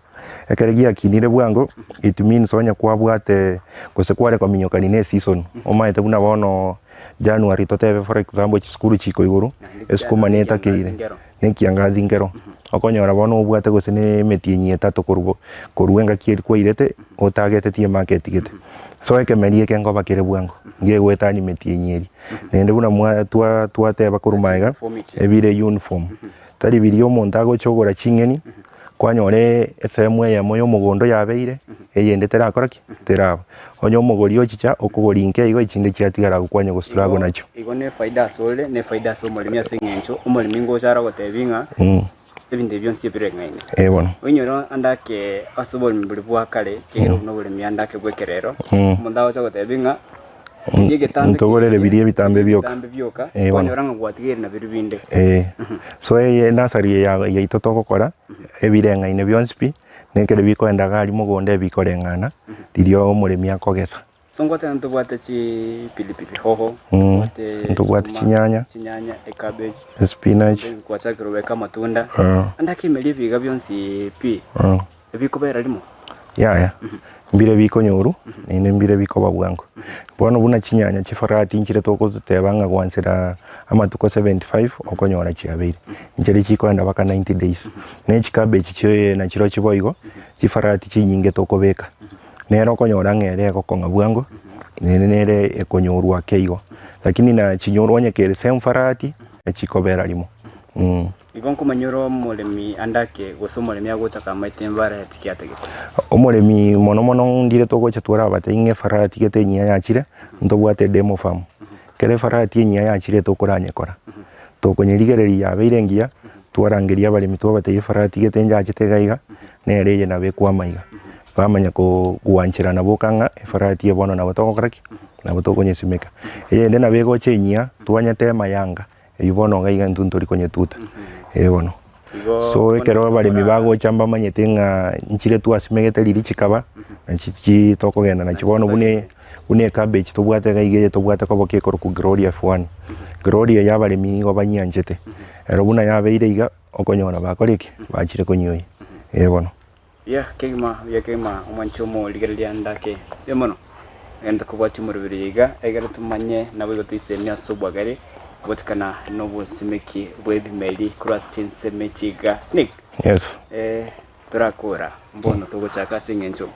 Ekero giakinire bwango, it means onye kwabwate gose kware kominyokani na eseason, omanyete buna bono January totebe for example chisukuru chiko igoro, esukuma netakeire, na ekiangazi nkero, okonyora bono obwate gose na emetienyi etato korwa korwa engaki eria kwairete, otagetetie emarket gete. So ekemeri eke nkoba kere bwango, ngegoetania emetienyi eria. Naende buna mwa twa twateba korwa magega, ebire uniform, tari biria omonto agocha ogora ching'eni, kwanyora esehemu eyemo ya omogondo yabeire, eyende terakora ki? Teraba. Onye omogori ochicha, okogora inke igo echinde chiatigara agwo kwanya gostruggle nachio. Igo nefaida asore, nefaida ase omoremi ase eng'encho omoremi ngocha arogotebi ng'a ebinto ebi bionsi ebireng'aine. Eh bono. Oinyore ande ake ase oboremi boria bwa kare, ekiagera obwo noboremi ande ake bw'ekerero, omonto agocha gotebi ng'a. Keria egetambe Ntogorere keria, biria ebitambe bioka. ebitambe bioka, Eh, bono. kwanyora ng'a gwatigaire na biria binde. Eh, so eye enasari eye ya- yaito togokora, ebireng'aine bionsi pi, na ekero bikoenda iga aria mogondo ebikoreng'ana, riria omoremi akogesa. So ngoteba ntobwate chi pilipili hoho, Mm, ntobwate ntobwate sukuma, chinyanya. chinyanya, ecabbage, Espinach. kwachakire obeka amatunda, Ah. ande akemeria ebiga bionsi pi, Ah. ebikobera rimo. Yaya, mbire bikonyoru, naende mbire bikoba bwango. Bono buna chinyanya chifarati nchire togoteba ng'a gwansera amatuko 75 okonyora chiabeire. Nchire chikoenda mpaka 90 days. Na echicabbage chie nachirochio boigo, chifarati chinyinge tokobeka. Nere okonyora ng'a ere egokong'a bwango, naende nere ekonyorwa ake igo. Lakini na chinyorwa onye kere same farati, echikobera rimo. Igo nkomanya ore omoremi ande ake, gose omoremi agocha kamaete embara ya chiki atagete. Omoremi mono mono ndire togocha twarabate ng'a efarati gete enyia yachire, ntobwate edemo farm. Ekero efarati enyia yachire tokoranyekora, tokonyerigereria yabeire engiya, twarangeria abaremi twabatebia efarati gete njachete iga iga, nere eye nabo ekwama iga. Bamanya gwancherana boka ng'a efarati eye bono nabo togokora ki? Nabo tokonyesimeka. Eyende nabo egocha enyia, twanyetema yanga, eywo bono iga iga intwe ntori konyetuta, eh bono. So ekero abaremi bagocha mbamanyete ng'a nchire twasimegete riria chikaba, nachi chi tokogenda nachio bono buna buna ecabbage tobwate iga iga eye tobwate koboka ekorokwa Gloria F1. Gloria eye abaremi nigo banyianchete, ero buna yabeire iga, okonyora bakore ki? Bachire konyioyia, eh bono. Buya kegima, buya kegima, omwanche omorigereria ndake buya mono. Egento kobwatia omoroberi oyo iga, egere tomanye naboigo toisemie ase obwagare, gotikana nobosimeki bw'ebimeri korwa ase chinsemo echi iga. Nick, Yes. eh, torakora mbono togochaka ase eng'encho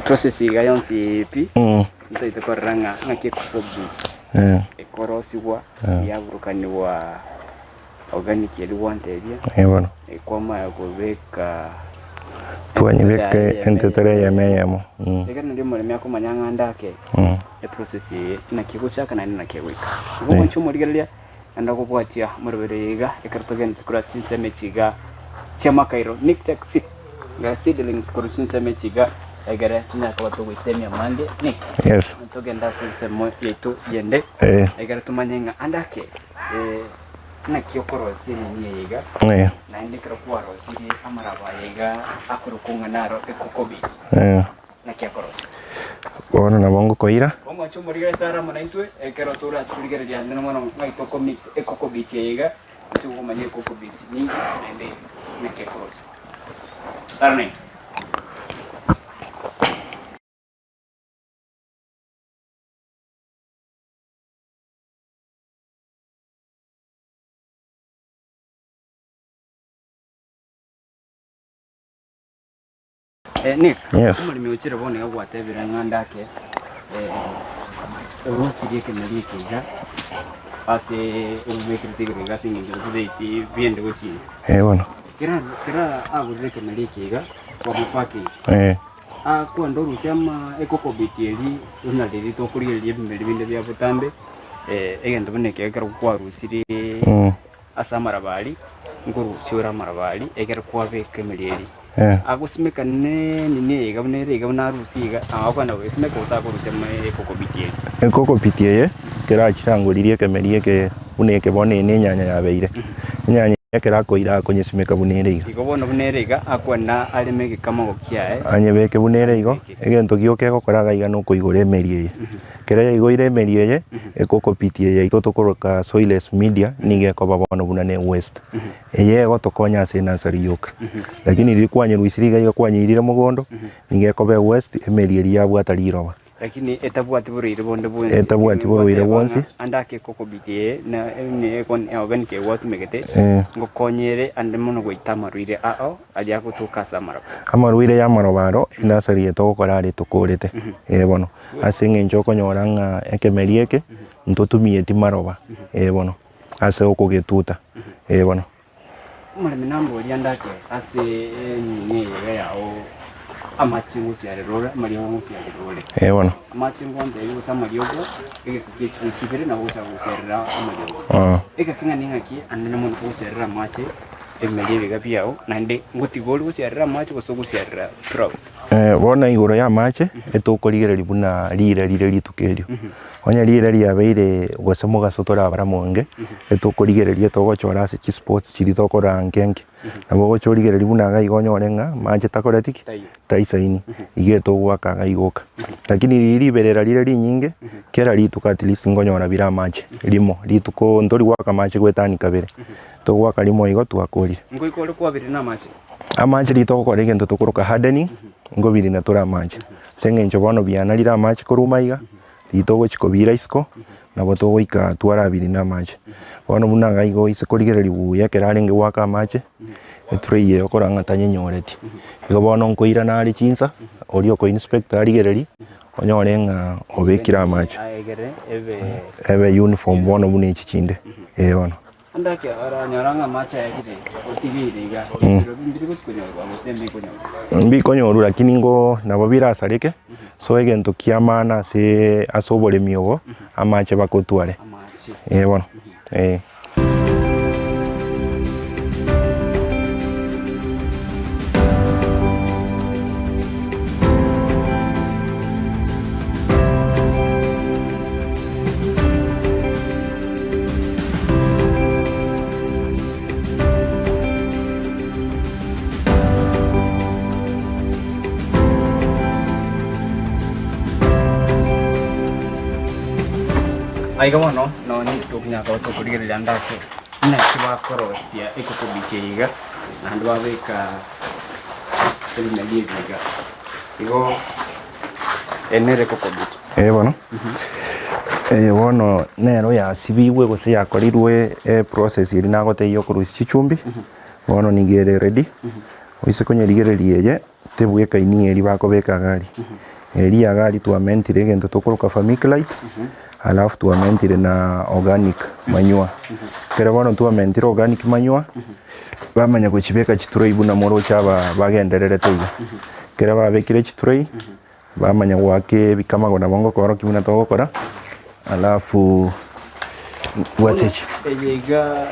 process iga yonsi pi, Mm. ntoite korora ng'a ng'aki ekobut, Eh. ekorosigwa, yaburukanigwa Organic eria gwantebia, Eh bono. kwamanya kobeka Twanyebeka entetere eyemo eyemo. Mm. Ekero nario omoremi akomanya ng'a ndake Mm. eprocess eye naki egochaka naende naki egoika. Igo omonche omorigereria naende okobwatia omoroberi oyo iga ekero togenderete korwa ase chinsemo echi iga chi'amakairo Nictec seed nga seedlings korwa chinsemo echi iga egere tonyare koba togoisemia amange Nick. Yes. Togende ase ensemo yaito yende Eh. egere tomanye ng'a ande ake Naki okorosia enyoni eye iga, Eh. naende ekero kwarosirie amarabo aya iga akorokwa ng'a naro ekokobit, Eh. naki akorosia? Bono nabo ngokoira. Omwanche omorigerete are amo naintwe, ekero torache korigereria ande mono ng'ai tokomix ekokobit eye iga, intwe gokomanya ekokobit ninki naende naki ekorosigwa. Tara naintwe. Eh, Nick, Yes. omoremi ochire bono iga gwatebire ng'a ndake eh, orosirie ekemeri eke iga ase obobekerete igoro iga ase eng'encho totaeti biende gochia inse. Eh bono. Kera kera agorire ekemeri eke iga kwamopakeire. Eh. Akwenda orusie ama ekokobiti eri buna riria tokorigereria ebimeri binde bia botambe, egento buna eke ekero kwarusirie ase amaraba aria, nkorusia ore amaraba aria ekero kwabeka emeri eria. Agosimeka ne nini eye iga buna ere iga buna arusie iga, agokwenda goesimeka gose akorusia ama ekokobiti eria. Ekokobiti eye, ekero achirangoririe ekemeri eke buna eke bono eye nenyanya yabeire. Enyanya Ekero akoira akonyesimeka buna ere iga. Igo bono buna ere iga, akwenda areme egekamago kiaye. Anyebeke buna ere igo, egento gioka egokora iga iga nokoigora emeri eye. Ekero yaigoire emeri eye, ekokopiti eye yaito tokoroka soilless media nigo ekoba bono buna ne waste. Eye egotokonya ase enursery yoka. Lakini riria kwanyerusirie iga iga kwanyeirire mogondo, nigo ekoba ewaste, emeri eria yabwata riroba. Lakini etabwati borwaire bonde bwonsi. Etabwati borwaire bwonsi. Ng'a ande ake ekokobiti eye na organic eye gwatumegete, ngokonye ere ande mono goita amarwaire ao aria agotoka ase amaroba. Amarwaire ya amaroba aro enasari eye togokora are tokorete, eh bono. Ase eng'encho okonyora ng'a ekemeri eke ntotumieti maroba, eh bono, ase okogetuta, eh bono. Omoremi namborie ande ake ase enyoni eye iga yao amache ngosiarera ore, amariogo ngosiarera ore. Ee bono. Amache ngontebi gose amariogo, egeka gie chiwiki ibere nabo ogochaka gosiarera amariogo. Ah. Egeka ng'a ning'aki ande mono ogosiarera amache ebimeri ebiga biao, naende ngotiga ore gosiarera amache gose ogosiarera throughout. Bono igoro y'amache, etokorigereria buna riire rire rituko erio. Onye riire riabeire gose mogaso torabara monge, etokorigereria etogochora ase chispots chiria tokorora nke nke. Nabo ogocha origereria buna iga iga onyore ng'a amache takoreti ki? Taisaini, iga etogoaka iga igoka. Lakini riria riberera rire rinyinge, kera rituko at least nkonyora bire amache rimo, rituko ntori goaka amache goetania kabere, togoaka rimo igo twakorire. Ngoika ore kwabire na amache? Amache riria togokora egento tokoroka hardening, nkobirina tore amache. Ase eng'encho bono bianarire amache korwa maiga, riria togochia kobiira isiko, nabo togoika twarabiri na amache. Bono buna iga igo ase korigereria buya ekero arenge goaka amache, etray eye okorora ng'a tanyenyoreti. Igo bono nkoirana are chinsa, oria oko inspect arigererie, onyore ng'a obekire amache. Ebe uniform bono buna echi chinde, eh bono. Ande oranyora ng'a amache ayarire otigeire iga, ebiro mbiri gochi konyorwa gose mbikonyorwa. Mbikonyorwa lakini ngo nabo birasareke, so egento kia maana ase ase oboremi obo, amache bakotware. Amache. Eh bono, eh. Aiga bono nonye tokonya koba tokorigereria ande ake naki bakorosia ekokobiti eye iga naende babeka ebimeri ebi iga. Igo eye nere ekokobiti. Ee bono, eye bono nero yasibigwe gose yakorirwe eprocess eria nagotebia okorusia chichumbi, bono nigo ere ready, oise konyerigereria eye, tebwekaini eria bakobeka iga aria. Eria iga aria twamentire egento tokoroka vermiculite, alafu twamentire na organic manure. Ekero bono twamentire organic manure, bamanya gochibeka chitray buna moroche aba bagendererete iga. Ekero babekire chitray. Bamanya goaka ebikamago nabo ngokoorokia buna togokora, alafu bwate echi. Eye iga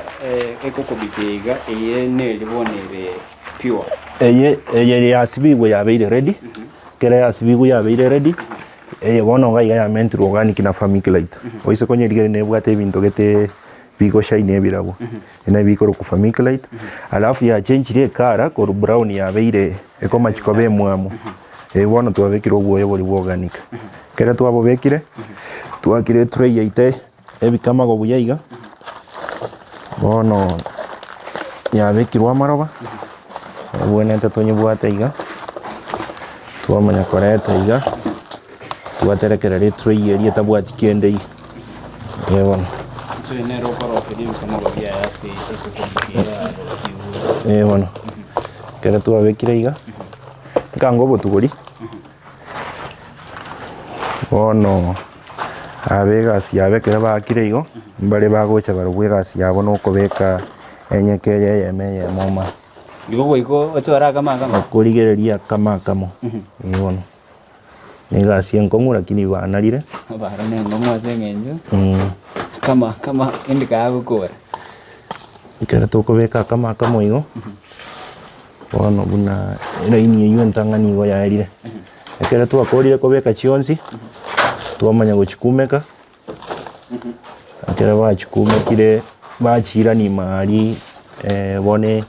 ekokobita iga eye neri bono ere pure. Eye eye yasibigwe yabeire ready, ekero yasibigwe yabeire ready, eye bono iga iga yamentirwe organic na vermiculite. Oise konyerigereria nebwate ebinto gete bigoshine ebirabwo, ere bikorokwa vermiculite, alafu yachenchire ecolour korwa brown yabeire ekomachi koba emwamu. Eeh bono twabekire obwoyo boria bwa organic. Ekero twabobekire, twakire etray yaito ebikamago buya iga, bono yabekirwe amaroba, ebwenerete tonyebwate iga, twamanya koreta iga, twaterekerera etray eria etabwati kende iga, eh bono. Enchera nere okoroseria ebikamago biaye ase ekokobiti yarosiwe. Eh bono, ekero twabekire iga. Nkango obotugori, bono aba egasi yabo ekero baakire igo, mbare bagocha barobwo egasi yabo na okobeka enyeke eye eyemo eyemo omanye. Igo goika ochore akamo akamo? Okorigereria akamo akamo, eh bono. Na egasi enkong'u lakini banarire. Abaro na enkong'u ase eng'encho, akamo akamo kende kagokora. Ekero tokobeka akamo akamo igo, bono buna elaini eywo entang'ani igo yaerire. Ekero twakorire kobeka chionsi, twamanya gochikumeka, ekero bachikumekire bachiirania ime aria bono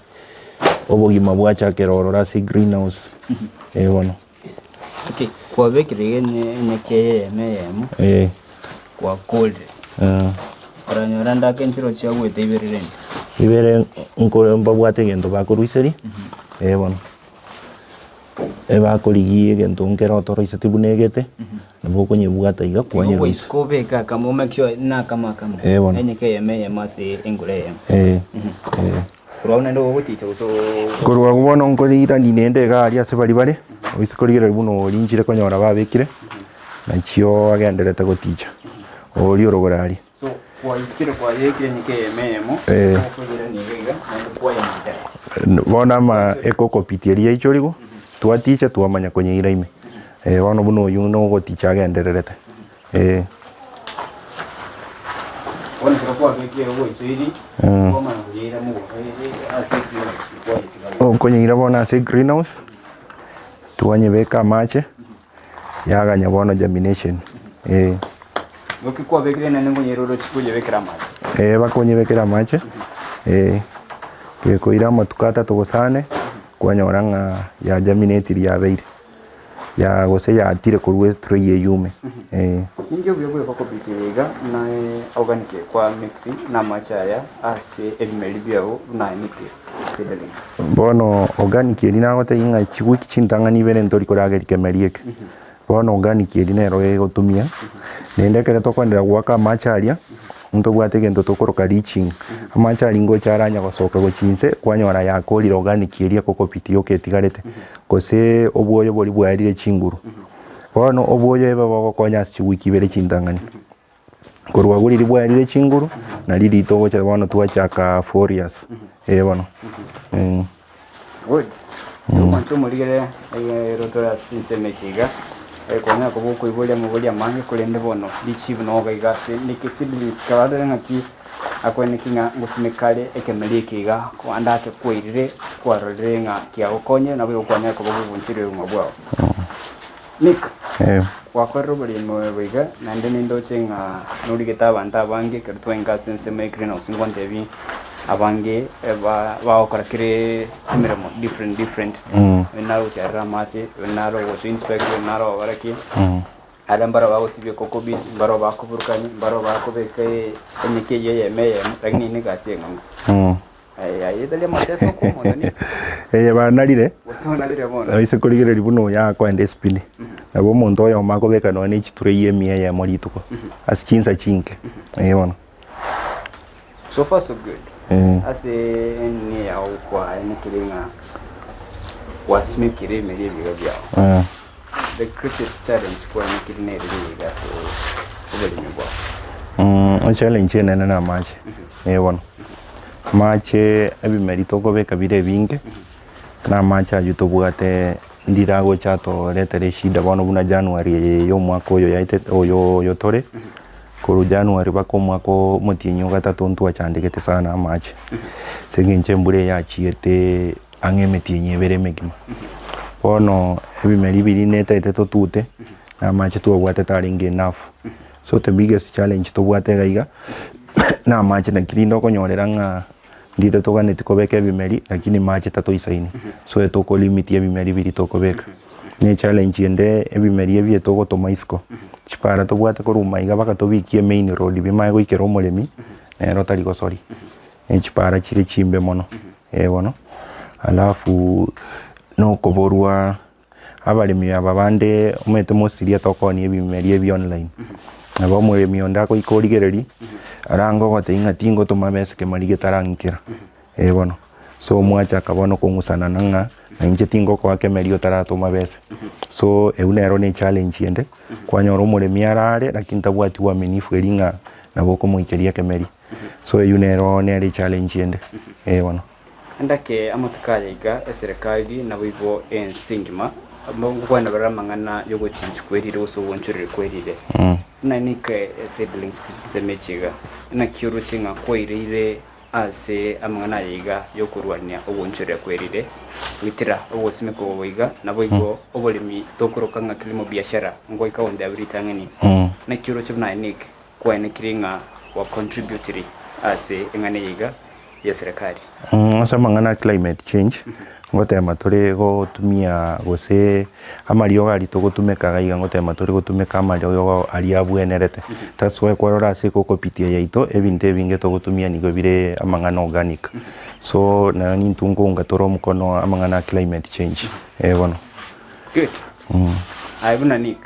obogima bwachakera ororo ase egreenhouse, eh bono. Okay, kwabekire iga enyeki eye eyemo eyemo, Eh. gwakorire, oranyore ande ake enchera ochia goeta ibere rende. Ibere nko mbabwate egento bakoruiseria, eh bono. Ebakorigia egento nkere otoroiseti buna egete, nabo okonyebwata iga kwanyeruisia. Goika obeke akamo make sure na akamo akamo, Eh bono. enyeki eyemo eyemo ase engoro eyemo. Eh, eh. Korwa abwo naende ogoticha gose oo. Korwa abwo bono nkorirani naende iga aria ase baria bare, oise korigereria buna oria inchire konyora babekire, nachio agenderete goticha, oria orogoro aria. So kwaikire kwayekire enyika eyemo eyemo, Eh. okoirania iga iga, naende kwayementa. Bono ama ekokopiti eria yaichorigwa, twaticha twamanya konyeira ime. Bono buna oyio nogoticha agendererete. Eh. Bono ekero kwabekire ogoichoiri, kwamanya koyeira mogondo ase egreenhouse kwayetiga bono. Okonyeira bono ase egreenhouse. Twanyebeka amache, yaganya bono germination, eh. Ngoki kwabekire naende nkonyeroche konyebekera amache. Eh, bakonyebekera amache, eh, gekoira amatuko atato gose ane, kwanyora ng'a ya germinatiri yabeire, ya gose yaatire korwa etray eywo ime, eh. Ninki obuya bwe cocopeat eye iga na organic kwa mix na amache aya ase ebimeri biao buna emete seedling? Bono organic eria nagotebia ng'a chiwiki chintang'ani ibere ntori korageria kemeri eke. Bono organic eria nero egotumia, naende ekero tokoenderea goaka amache aria, ntobwate egento tokoroka leaching, amache aria ngocha aranya gosoka gochia inse, kwanyora yakorire organic eria cocopeat yoka etigarete, gose obwoyo boria bwaerire chinguru. Bono obwoyo ebe bogokonya ase chiwiki ibere chintang'ani. Korwa agwo riria bwaerire chinguru, nario riria togocha bono twachaka foliars, eh bono. Good. Omonto omorigere ero tore ase chinsemo echi iga, kwanyara koba okoiboria amabori amange korende bono richibu nogo iga ase neke seedlings karore ng'aki akweneki ng'a ngosimeka are ekemeri eke iga ande ake kwairire kwarorire ng'a kiagokonyire nabo igo kwanyara koba ogoguncheria obogima bwao. Nick, gwakorire oboremi obo iga naende nindoche ng'a norigete abanto abange ekero twaenga ase ensemo ya greenhouse ngontebie abange bagokora kere emeremo different different, oyo nare gosiarera amache, oyo nare ogocha inspect, oyo nare ogokora ki, aria mbaro bagosibia cocopeat, mbaro bakoburukania, mbaro bakobeka enyeki eywo eyemo eyemo, lakini eye negasi eng'ong'u. Eye banarire, oise korigereria buna oyo akoenda esipini, nabo omonto oyomo akobeka nonya ne chitray emia eyemo rituko, ase chinsa chinke, eh bono. So far so good. Ase enini yao kwaenekire ng'a gwasimekire emeri ebiga biao. The greatest challenge kwaenekire nere riiga ase oboremi bwao. Echallenge enene na amache, eh bono. Amache ebimeri tokobeka bire ebinge, na amache aywo tobwate ndire agocha atoretere eshida bono buna January eye ya omwaka oyo yaetete oyo oyo tore, korwa January mpaka omwaka omotienyi o gatato ntwachandegete sana amache, ase eng'encho embura eyachiete ang'e emetienyi ebere emegima. Bono ebimeri biria netagete totute, na amache twabwate tarenge enough. So the biggest challenge tobwate iga iga, na amache naki rinde okonyorera ng'a ndire toganeti kobeka ebimeri lakini mache tatoisaini, so etokolimit ebimeri biria tokobeka. Na echallenge ende ebimeri ebi etogotoma isiko, chipara tobwate korwa maiga mpaka tobikie emain road bimanye goikera omoremi, nere otari gosori, ne chipara chire chimbe mono, eh bono. Alafu na okoborwa Abaremi aba bande omanyete mosiria tokoonia ebimeri ebi online. Nabo omoremi onde agoika origereria, arange ogotebia ng'a tingotoma besa kemari getarang'ikera, eh bono. So mwachaka bono kong'usanana ng'a na inche tingokoa kemeri otaratoma besa. So eywo nero ne echallenge ende, kwanyora omoremi arare lakini tabwati uaminifu eria ng'a nabo okomoikeria ekemeri. So eywo nero nere echallenge ende, eh bono. Endake amatuko aya iga eserekari naboigo ense engima ngokwana bare amang'ana y'ogochinchwa kwerire gose ogoonchoreri kwerire. Buna nike seedlings chinsemo echi iga, naki oroche ng'a kwaireire ase amang'ana aya iga y'okorwania ogoonchorera kwerire goetera ogosimeka obo iga naboigo oboremi tokoroka ng'a kilimo biashara ngoika onde abe ritang'ani. Naki oroche buna aye Nick kwaenekire ng'a gwa contributire ase eng'ana eye iga y'eserekari. Ase amang'ana a climate change, ngotema tore gotumia gose amariogo aria togotumeka iga iga ngotema tore gotumeka amariogo aria abwenerete. That's why kwarora ase ecocopeat eye yaito, ebinto ebinge togotumia nigo bire amang'ana organic. So naye nintwe nkounga tore omokono amang'ana a climate change, eh bono. Good. Aye buna Nick,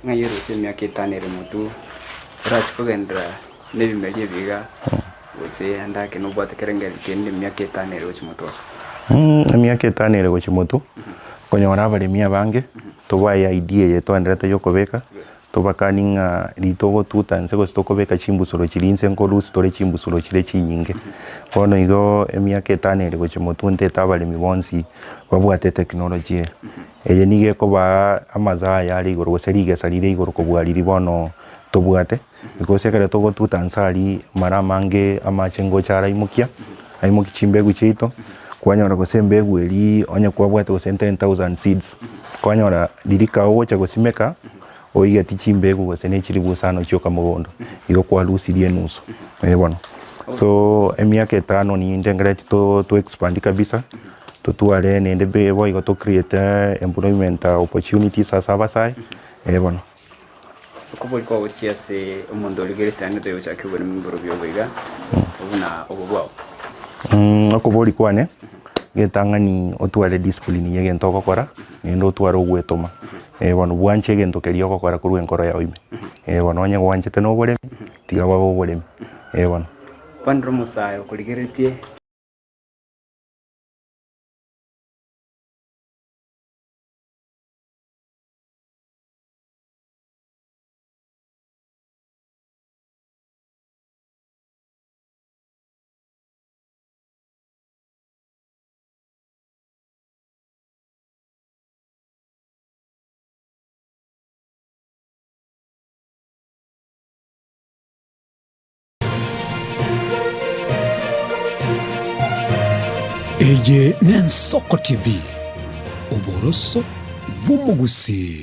Ng'ai oroche emiaka etano ere motwe orachie kogenderera nebimeri ebi iga, gose ande ake nobwate kerengererio kende emiaka etano ere gochia motwe? Emiaka etano ere gochia motwe, okonyora abaremi abange, tobae idea eye twaenderete ya okobeka, tobakanie ng'a riria togotuta inse gose tokobeka chimbusuro chiria inse nkorusia tore chimbusuro chire chinyinge. Bono igo emiaka etano ere gochia motwe ntaete abaremi bonsi babwate etechnology eye. Eye nigo ekobaa amazao aya are igoro gose rigesa rire igoro kobua riria bono tobwate, because ekero togotuta nse aria mara amange amache ngocha araimokia, aimokie chimbegu chiaito, Kwanyora gose embegu eria onye kwabwate gose 10,000 seeds, kwanyora riria kaa ogocha gosimeka, oigeti chimbegu gose ne chilifu isano chioka mogondo, igo kwarusirie enusu, eh bono. So emiaka etano nindengereti to to expand kabisa, totware naende be boigo to create employment opportunities ase abasae, eh bono. Okobori kwao gochia ase omonto origerete ang'e toyochake oboremi mborobio obo iga, buna obo bwao. Okobori kwane, getang'ani otware discipline ya egento ogokora, naende otware ogwetoma, eh bono bwanche egento keria ogokora korwa enkoro yao ime, eh bono onye gwanchete na oboremi, tiga bobe oboremi, eh bono. Kwanera omosae okorigeretie. Eye n'Ensoko TV, oboroso bw'omogusii.